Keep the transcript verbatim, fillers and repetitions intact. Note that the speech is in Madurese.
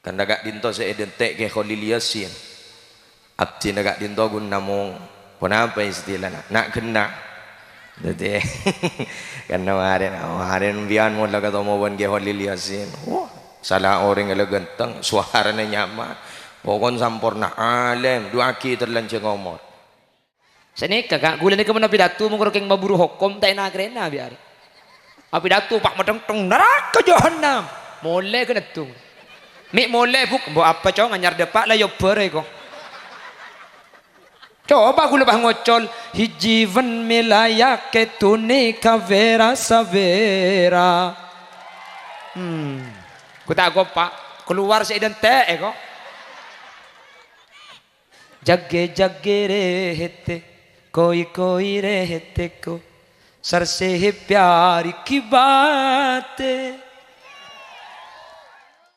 Karna ka'dinto sè èdhânte' Kè Kholil Yasin. Abdhina ka'dinto ghun namong, ponapa istilana? Na' ghenna'. Dhâddhi, karna marèn, marèn bi'an mola katemo bân Kè Kholil Yasin. Wah, sala orèng la ghânteng, sowarana nyaman. Pokon samporna, alèm, du'aaghi terlanjang omor. Sanèka, Ka', ghulâ nèka mon apidato mon kèng maburu hokom ta' èna-karèna bi' arè. Apidato pa' madhengdheng naraka jahannam. Molè ghâneddhung. Mè' molè, Bu', mbok apa, Cong, anyar dâpa' la èobbhârâ, ko. Coba ghulâ pas ngocol, "Hijji bân mèlayakè dhunèka bhârâ-sabhârâ." Hmm. Gu ta' gopa', kalowar sè èdhânte'è, ko. Jâgâ-jâgâ rèhètè, koi-koi rèhètè ko, sarsè pèyarè ghibâtè.